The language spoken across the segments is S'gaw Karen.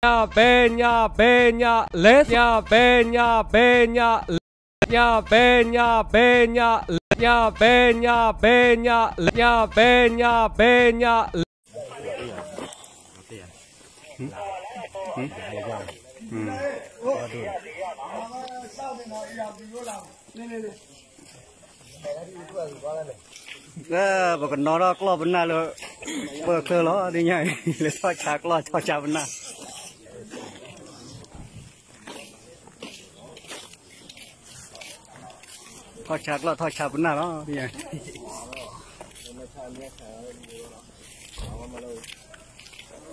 ညါဘဲညါဘဲညါ လဲၤညါဘဲညါဘဲညါ လဲၤညါဘဲညါဘဲညါ လဲၤညါဘဲညါဘဲညါ လဲၤညါဘဲညါဘဲညါ ပကနီၤထီၣ်ကျီၢ်ပနၢ်လၢ ပၢၢ်ချၢလီၤ ဒ်ညါအံၤ လဲၤထီၣ်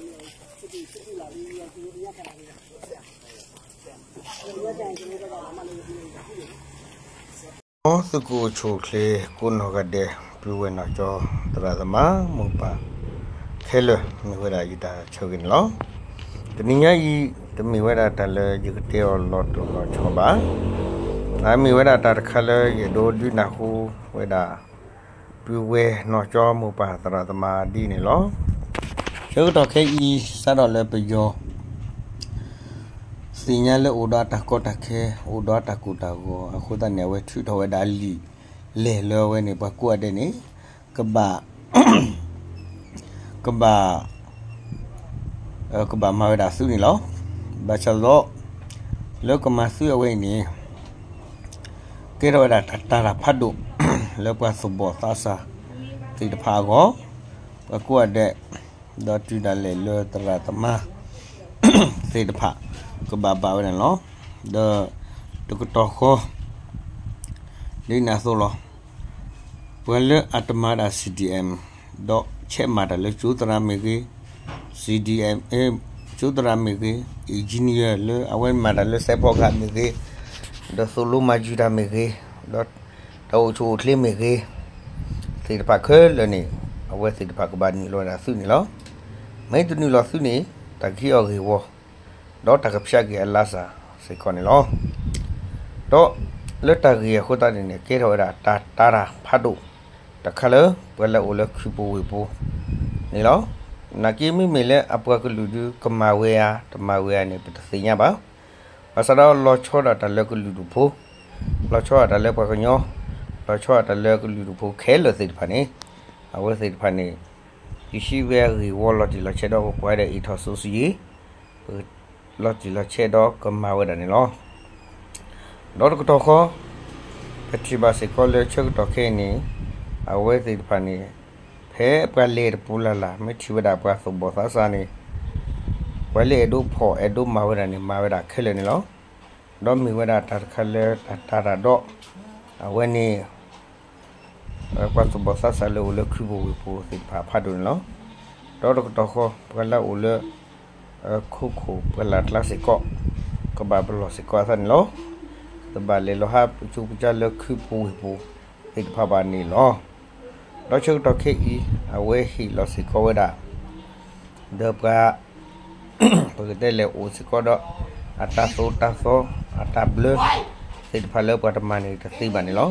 ဆါကျီၢ်ထီၣ်ဆါပနၢ် ထီၣ်ဆါကျီၢ်ထီၣ်ဆါပနၢ်လီၤ ဒ်ညါ သုကအိၣ်ဆူၣ်အိၣ်ချ့ကိးနီၢ်ဂၤဒဲး ပုၢ်ဝဲၢ်နီၢ်ကၠီ သရၣ်သမါ မိၢ်ပၢ်ခဲလၢာ် မ့ၢ်ဝဲဒၣ်ယတၢ်ဆၢဂ့ၤန့ၣ်လီၤ. တနံၤညါအံၤ တမ့ၢ်ဝဲဒၣ်တၢ်လၢယကတဲအီၤလီၤတိၢ်လီၤဆီဘၣ်. အမ့ၢ်ဝဲဒၣ်တၢ်တခါလၢယအဲၣ်ဒိးဒုးနၢ်ဟူဝဲဒၣ် ပုၢ်ဝဲၢ်နီၢ်ကၠီမိၢ်ပၢ်သရၣ်သမါဒ်န့ၣ်လီၤ. ဆၢကတီၢ်ခဲအံၤ စးထီၣ်လၢပယီၤ သ့ၣ်ညါလၢအိၣ်ဒီးအတၢ်ကီတၢ်ခဲ အိၣ်ဒီးအတၢ်ကိၢ်တၢ်ဂီၤအဃိသတးန့ၣ် အဝဲထုးထီၣ်ဝဲဒၣ်အလံာ်လဲၢ်လၢအဝဲန့ၣ် ပှၤကိးဂၤဒဲးန့ၣ် ကဘၣ် ကဘၣ် ကဘၣ်မၤဝဲဒၣ်သုးန့ၣ်လီၤ. ဘၣ်ဆၣ်ဒီး လၢကမၤသုးအဝဲအံၤန့ၣ် ကဲထီၣ်ဝဲဒၣ်တၢ်တာ်တၢ်ဖးဒိၣ် လၢပှၤသဘီၣ်သးစၢ်သ့ၣ်တဖၣ်အဂီၢ်, ပှၤကိးဂၤဒဲး ဒီးတုၤဒၣ်လဲာ်လၢသရၣ်သမါ သ့ၣ်တဖၣ် ကဘၣ်ဘၣ်ဝဲဒၣ်န့ၣ်လီၤ. ဒီးတကတီၢ်ဃီ ဒ်န့ၣ်အသိးလီၤ. ပှၤလၢအတမၤဒၣ် C D M ဒီးဆဲးမၤတၢ်လၢကၠိသရၣ်မ့ၢ်ဂ့ၤ, C D M ကၠိသရၣ်မ့ၢ်ဂ့ၤ, engineer လၢအဝဲမၤတၢ်လၢစဲးဖီကဟၣ်မ့ၢ်ဂ့ၤ, ဒီးသိၣ်လိမၤယုၤတၢ်မ့ၢ်ဂ့ၤ, ဒီးတၢ်အိၣ်ဆူၣ်အိၣ်ချ့မ့ၢ်ဂ့ၤ, သ့ၣ်တဖၣ်ခဲလၢာ်န့ၣ် အဝဲသ့ၣ်တဖၣ်ကဘၣ်နုာ်လီၤဝဲဒၣ်သုးန့ၣ်လီၤ. မ့ၢ်တနုာ်လီၤသုးန့ၣ် တၢ်ကဟ့ၣ်အီၤဂ့ၢ်ဝီ ဒီးတၢ်ကဖျါက့ၤအလါစၢ်စ့ၢ်ကီးန့ၣ်လီၤ. ဒီးလၢတၢ်ဂ့ၢ်အဃိသတးန့ၣ်န့ၣ် ကဲထီၣ်ဝဲဒၣ်တၢ်တာ်တၢ်ဖးဒိၣ်တခါလၢ ပှၤလၢအအိၣ်လၢခုပူၤဝ့ၢ်ပူၤန့ၣ်လီၤ. နာ်က့မ့မ့ၢ်လၢအပှၤကလုာ်ဒုး ကမၤဝဲဧါ တမၤဝဲဧါန့ၣ် ပတသ့ၣ်ညါဘၣ်. ဘၣ်ဆၣ်ဒီးလီၤဆီဒၣ်တၢ်လၢကလုာ်ဒူၣ်ဖိ, လီၤဆီဒၣ်တၢ်လၢပှၤကညီ, လီၤဆီဒၣ်တၢ်လၢကလုာ်ဒူၣ်ဖိခဲလၢာ်သ့ၣ်တဖၣ်န့ၣ် အဝဲသ့ၣ်တဖၣ်န့ၣ် ယဟံးဝဲအဂ့ၢ်ဝီလီၤတံၢ်လီၤဆဲးဒီးကကွၢ်ဒၣ်အံးထီၣ်စိစယံၤ လီၤတံၢ်လီၤဆဲးဒီးကမၤဝဲဒၣ်န့ၣ်လီၤ. ဒီးတကတီၢ်ဃီ ပထံၣ်ဘၣ်စ့ၢ်ကီးလၢဆၢကတီၢ်ခဲအံၤန့ၣ် အဝဲသ့ၣ်တဖၣ်န့ၣ် ဖဲပှၤလဲၤတပူၤလၢ်လၢ် မ့ၢ်ထံၣ်ဝဲဒၣ်ပှၤသဘီၣ်သးစၢ်န့ၣ် ပှၤလၢအဲၣ်ဒိးဖီၣ်အဲၣ်ဒိးမၤဝဲဒၣ်န့ၣ် မၤဝဲဒၣ်ခဲလၢာ်န့ၣ်လီၤ. ဒီးမ့ၢ်ဝဲဒၣ်တၢ်တခါလၢတၢ်တာ်တၢ်ဒီး အဝဲန့ၣ် ပှၤသဘီၣ်သးစၢ်လၢအိၣ်လၢခုပူၤဝ့ၢ်ပူၤသ့ၣ်တဖၣ်အဖးဒိၣ်န့ၣ်လီၤ. ဒီးတကတီၢ်ဃီ ပှၤလၢအအိၣ်လၢ ခိခိၣ်ပှၢ်လၢ်ကျါစ့ၢ်ကီး ကဘၣ်ပလီၢ်စ့ၢ်ကီးအသးန့ၣ်လီၤ. တဘၣ်လဲၤလီၤဟးပကၠိပကစၢ်လၢခုပူၤဝ့ၢ်ပူၤသ့ၣ်တဖၣ်ဘၣ်န့ၣ်လီၤ. ဒီးဆၢကတီၢ်ခဲအံၤ အဝဲဟ့ၣ်လီၤစ့ၢ်ကီးဝဲဒၣ် ဒီးပှၤ ပကတဲလဲၤအိၣ်စ့ၢ်ကီးဒီး အတၢ်သိၣ်တၢ်သီ အတၢ်ဘျၢ သ့ၣ်တဖၣ်လၢပှၤတမၤန့ၣ်တသ့ဘၣ်န့ၣ်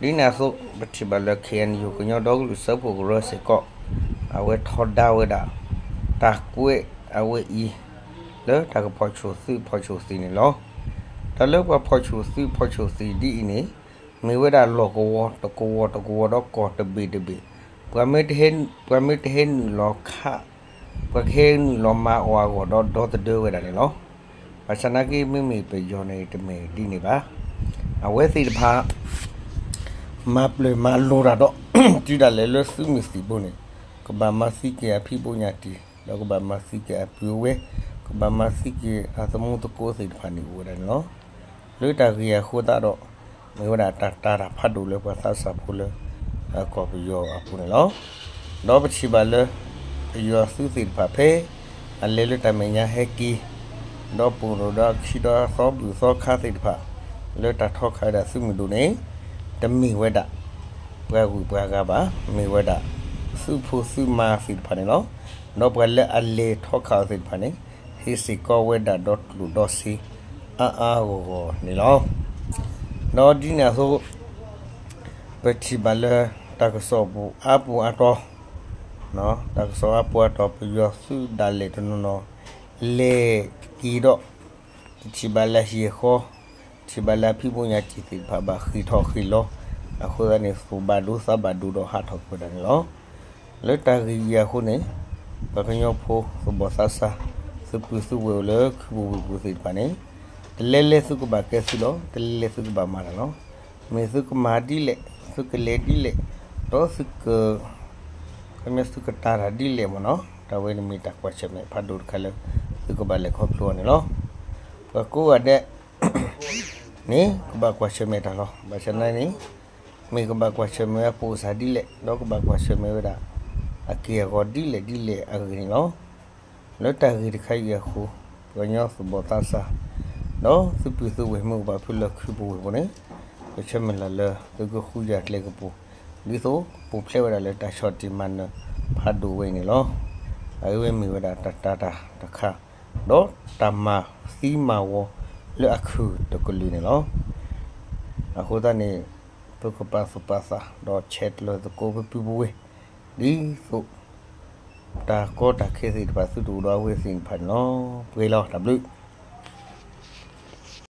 လီၤ. ဒ်န့ၣ်အသိး ပထံၣ်ဘၣ်လၢ K N U ကညီဒီကလုာ်စၢဖှိၣ်ကရၢစ့ၢ်ကီး အဝဲထီဒါဝဲဒၣ် တၢ်ကွဲးအဝဲအံၤ လၢတၢ်ကဖီၣ်ဆူၣ်သုးဖီၣ်ဆူၣ်သံးန့ၣ်လီၤ. တၢ်လၢပှၤဖီၣ်ဆူၣ်သုးဖီၣ်ဆူၣ်သံးဒ်အံၤန့ၣ် မ့ၢ်ဝဲဒၣ်လီၢ်ကဝီၤတကဝီၤတကဝီၤဒီးကီၢ်တဘ့ၣ်တဘ့ၣ် ပှၤမ့ၢ်တဟဲ ပှၤမ့ၢ်တဟဲနုာ်လီၤခး ပှၤကဟဲနုာ်လီၤမၤအီၣ်အဂီၢ်ဒီးဒီသဒၢဝဲဒၣ်န့ၣ်လီၤ. ဘၣ်ဆၣ်နာ်က့မ့မ့ၢ်ပယီၤန့ၣ် တမ့ၢ်ဒ်န့ၣ်ဘၣ်. အဝဲသ့ၣ်တဖၣ် မၤပျၢၤမၤလိၤတၢ်ဒီး တုၤဒၣ်လဲာ်လၢသုးမုၢ်သံၣ်ဘိန့ၣ် ကဘၣ်မၤသံက့ၤအဖံးဘိညၣ်တံၢ် ဒီးကဘၣ်မၤသံက့ၤအပုၢ်အဝဲၢ် ကဘၣ်မၤသံက့ၤအသမူသကိးသ့ၣ်တဖၣ်န့ၣ်အိၣ်ဝဲဒၣ်န့ၣ်လီၤ. လၢတၢ်ဂ့ၢ်အဃိသတးဒီး မ့ၢ်ဝဲဒၣ်တၢ်တာ်တၢ်ဖးဒိၣ်လၢပှၤသးစၢ်ဖိလၢ ကီၢ်ပယီၤအပူၤန့ၣ်လီၤ. ဒီးပထံၣ်ဘၣ်လၢ ပယီၤသုးသ့ၣ်တဖၣ်ဖဲ အလဲၤလၢတၢ်မဲာ်ညါဟဲက့ၤ ဒီးပအိၣ်ဒီးအခံဒီးအသီဘူၣ်သီခါသ့ၣ်တဖၣ် လၢတၢ်ထီခးဝဲဒၣ်သုးမုၢ်ဒိၣ်န့ၣ် တမ့ၢ်ဝဲဒၣ် ပှၤဂုၤပှၤဂၤဘၣ်, မ့ၢ်ဝဲဒၣ် သုးဖိသုးမါသ့ၣ်တဖၣ်န့ၣ်လီၤ. ဒီးပှၤလၢအလဲၤထီခးအီၤသ့ၣ်တဖၣ်န့ၣ် ဟ့ၣ်စ့ၢ်ကီးဝဲဒၣ်ဒီးကျိၣ်ဒီးစ့ အါအါဂီၢ်ဂီၢ်န့ၣ်လီၤ. ဒီးဒ်န့ၣ်အသိး ပထံၣ်ဘၣ်လၢ တၢ်ကစီၣ်ပူၤအါပူၤအါတီၤ တၢ်ကစီၣ်အါပူၤအါတီၤ ပယီၤသုးဒၣ်လဲာ်တနီၤနီၤ လဲၤက့ၤဒီး တထံၣ်ဘၣ်လၢဟံၣ်ဃီ, တထံၣ်ဘၣ်လၢအဖံးဖိညၣ်စံၣ်သ့ၣ်တဖၣ်ဘၣ်ဃ့ၢ်ထီၣ်ဃ့ၢ်လီၤ, အဃိသတးန့ၣ် သူၣ်ဘၣ်ဒိသးဘၣ်ဒိဒီးဟးထီၣ်ကွံာ်ဝဲဒၣ်န့ၣ်လီၤ. လၢတၢ်ဂ့ၢ်အံၤအဃိန့ၣ် ပှၤကညီဖိသူၣ်ဘီၣ်သးစၢ် သုပုၢ်သုဝဲၢ်အိၣ်လၢခုပူၤဝ့ၢ်ပူၤသ့ၣ်တဖၣ်န့ၣ် တလဲလဲသုကဘၣ်ကဲသုလီၤ, တလဲလဲသုကဘၣ်မၤတၢ်လီၤ. မ့ၢ်သုကမၤဒ်လဲၣ်, သုကလဲၤဒ်လဲၣ်, ဒီးသုက ခီပညီသုကတာ်တၢ်ဒ်လဲၣ်မ့ၢ်နီၤ, တၢ်ဝဲန့ၣ်မ့ၢ်တၢ်ကွၢ်ဆၢၣ်မဲာ်ဖးဒိၣ်တခါလၢ သုကဘၣ်လဲၤခီဖျိအီၤန့ၣ်လီၤ. ပှၤကိးဂၤဒဲးန့ၣ် ကဘၣ်ကွၢ်ဆၢၣ်မဲာ်တၢ်လီၤ. ဘၣ်ဆၣ်သနာ်န့ၣ် မ့ၢ်ကဘၣ်ကွၢ်ဆၢၣ်မဲာ်ဝဲအပူၤစၢ်ဒ်လဲၣ်, ဒီးကဘၣ်ကွၢ်ဆၢၣ်မဲာ်ဝဲဒၣ် အက့ၢ်အဂီၤဒ်လဲၣ်ဒ်လဲၣ်အဂ့ၢ်န့ၣ်လီၤ. လၢတၢ်ဂ့ၢ်တခါအံၤအဃိ ပှၤကညီသူၣ်ဘီၣ်သးစၢ် ဒီးသုပုၢ်သုဝဲၢ်မ့ၢ်အိၣ်ဘၣ်ဖုလၢခုပူၤဝ့ၢ်ပူၤန့ၣ် ပဆၢမုၢ်လၢ်လၢသုကဃုယၤကျဲကပူၤ ဒ်သိးကပူၤဖျဲးဝဲဒၣ်လၢတၢ်ဆီၣ်တံၢ်မၤနၢၤဖးဒိၣ်ဝဲအံၤန့ၣ်လီၤ. အဝဲမ့ၢ်ဝဲဒၣ်တၢ်တာ်တၢ်တခါ ဒီးတၢ်မၤသံမၤဝီလၢအခုၣ်တကလုာ်န့ၣ်လီၤ. အဃိသတးန့ၣ် ပကပာ်သူၣ်ပာ်သး ဒီးဆဲးကျၢသကိး ပပုၢ်ပဝဲၢ် ဒ်သိး တၢ်ကီတၢ်ခဲသ့ၣ်တဖၣ်သုတအိၣ်ဒီးအဝဲသ့ၣ်တဖၣ်န့ၣ်လီၤ. ပှဲၤလီၤ တၢ်ဘျုး